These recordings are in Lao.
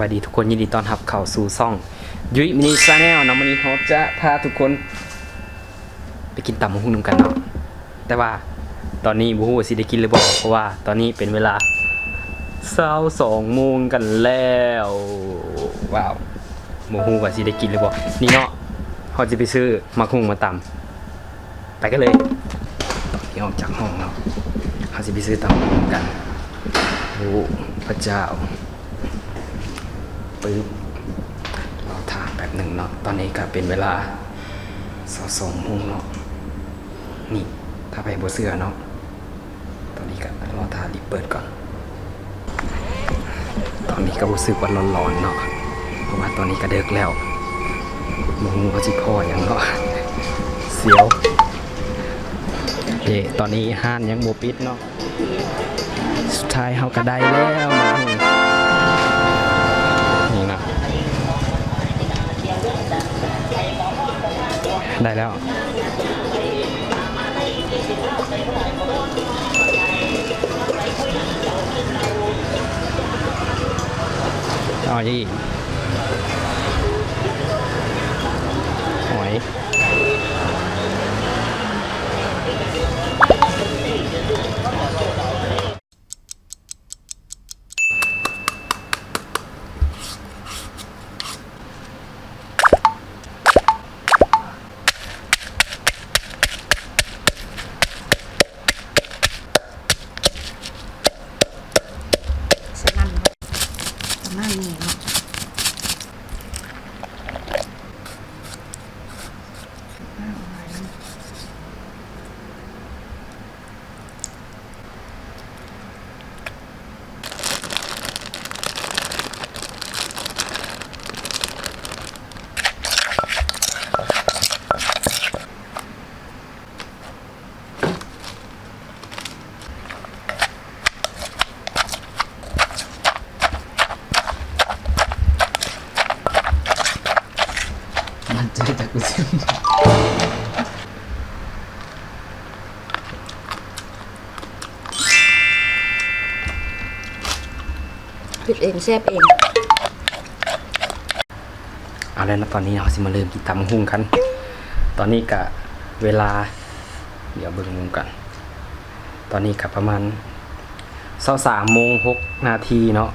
ສະບາຍດີທຸກຄົນ, ຍິນດີຕ້ອນຮັບເຂົ້າສູ່ຊ່ອງ Yui Mini Channel ເນາະ. ມື້ນີ້ເຮົາຈະພາທຸກຄົນໄປກິນຕຳບັກຫຸ່ງນຳກັນເນາະ, ແຕ່ວ່າຕອນນີ້ບໍ່ຮູ້ວ່າຊິໄດ້ກິນຫຼືບໍ່ ເພາະວ່າຕອນນີ້ເປັນເວລາຊາວສອງໂມງກັນແລ້ວ. ວ້າວ ບໍ່ຮູ້ວ່າຊິໄດ້ກິນຫຼືບໍ່. ນີ້ເນາະ ເຮົາຊິໄປຊື້ໝາກຫຸ່ງມາຕຳ. ໄປກັນເລີຍ. ຕອນນີ້ອອກຈາກຫ້ອງເນາະ ເຮົາຊິໄປຊື້ຕຳບັກຫຸ່ງກັນ. ໂອ້ ພະເຈົ້າ. ປຶບ ລໍຖ້າແປັບໜຶ່ງເນາະ. ຕອນນີ້ກະເປັນເວລາຊາວສອງໂມງເນາະ. ນີ້ ຖ້າໃຜບໍ່ເຊື່ອເນາະ ຕອນນີ້ກະລໍຖ້າລິບເປີດກ່ອນ. ຕອນນີ້ກະຮູ້ສຶກວ່າຮ້ອນໆເນາະ ເພາະວ່າຕອນນີ້ກະເດິກແລ້ວ. ບໍ່ຮູ້ວ່າຊິພໍ້ຫຍັງເນາະ ສຽວ. ເອີ ຕອນນີ້ຮ້ານຍັງບໍ່ປິດເນາະ. ສຸດທ້າຍເຮົາກະໄດ້ແລ້ວ ນີ້ນະ ໄດ້ແລ້ວ. ເອົາອີກ ຫອຍ. ໃສ່ນ້ຳ ປະມານນີ້ເນາະ. ມັນໃຈແຕ່ກູຊິ ເຮັດເອງແຊບເອງ. ເອົາແລ້ວເນາະ ຕອນນີ້ເຮົາຊິມາເລີ່ມກິນຕຳບັກຫຸ່ງກັນ. ຕອນນີ້ກະເວລາ ດຽວເບິ່ງໂມງກັນ. ຕອນນີ້ກະປະມານຊາວສາມໂມງຫົກນາທີເນາະ.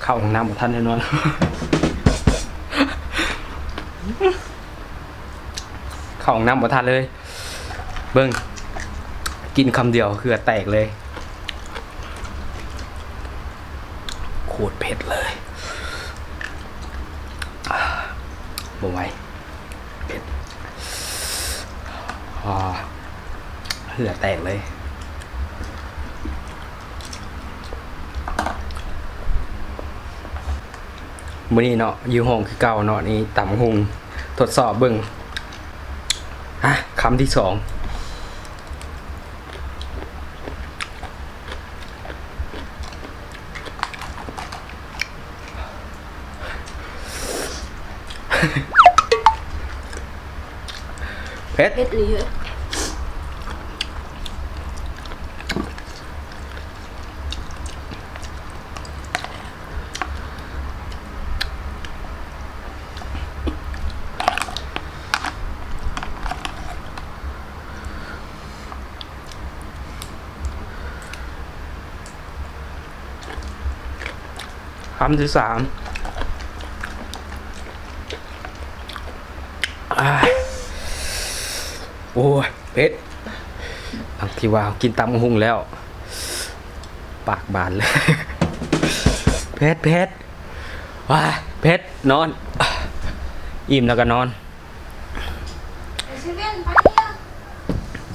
ເຂົ້າຫ້ອງນ້ຳບໍ່ທັນແນ່ນອນ ເຂົ້າຫ້ອງນ້ຳບໍ່ທັນເລີຍ. ເບິ່ງ ກິນຄຳດຽວເຫື່ອແຕກເລີຍ. ໂຄດເຜັດເລີຍ ບໍ່ໄຫວ ເຜັດ ອ່າ ເຫື່ອແຕກເລີຍ. ມື້ນີ້ເນາະ ຢູ່ຫ້ອງຄືເກົ່າເນາະ. ນີ້ ຕຳບັກຫຸ່ງ ທົດສອບເບິ່ງ ອ່ະ ຄຳທີສອງ. ເຜັດ ເຜັດອີ່ຫຼີ. ຄຳທີສາມ. ອາ ໂອ້ຍ ເຜັດ. ບາງທີວ່າເຮົາກິນຕຳບັກຫຸ່ງແລ້ວ ປາກບານເລີຍ. ເຜັດ ເຜັດ ວ້າ ເຜັດ. ນອນ ອີ່ມແລ້ວກະນອນ.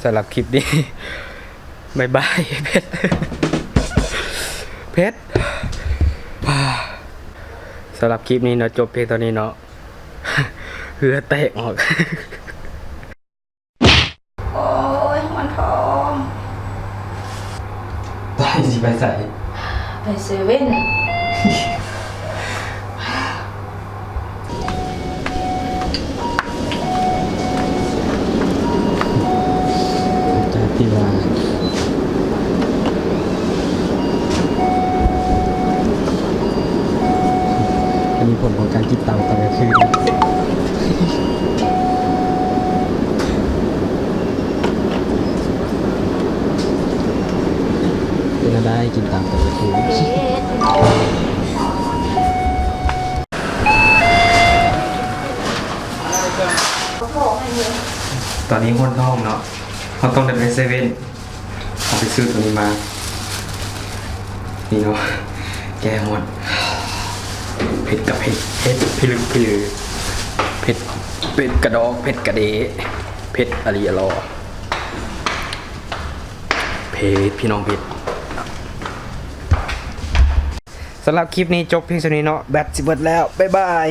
ສຳລັບຄລິບນີ້ ບາຍບາຍ. ເຜັດ ເຜັດ. ສຳລັບຄລິບນີ້ເນາະ ຈົບພຽງເທົ່ານີ້ເນາະ. ເຫື່ອແຕກອອກ. ໂອ້ຍ ຮ້ອນທ້ອງ. ຕາຍ ຊິໄປໃສ? ໄປເຊເວັ່ນ. ການກິນຕຳຕອນກາງຄືນ ເປັນແນວໃດ ກິນຕຳຕອນກາງຄືນ? ຕອນນີ້ຮ້ອນທ້ອງເນາະ ເຮົາຕ້ອງໄດ້ໄປເຊເວັ່ນ ເຮົາໄປຊື້ໂຕນີ້ມາ ນີ້ເນາະ ແກ້ຮ້ອນ. ເຜັດກະເຜັດ ເຜັດພິລຶກພິລື ເຜັດ ເຜັດກະດອກ ເຜັດກະເດ ເຜັດອະລີອະລໍ ເຜັດ ພີ່ນ້ອງ ເຜັດ. ສຳລັບຄລິບນີ້ຈົບພຽງສ່ຳນີ້ເນາະ ແບັດຊິເບິດແລ້ວ ບາຍບາຍ.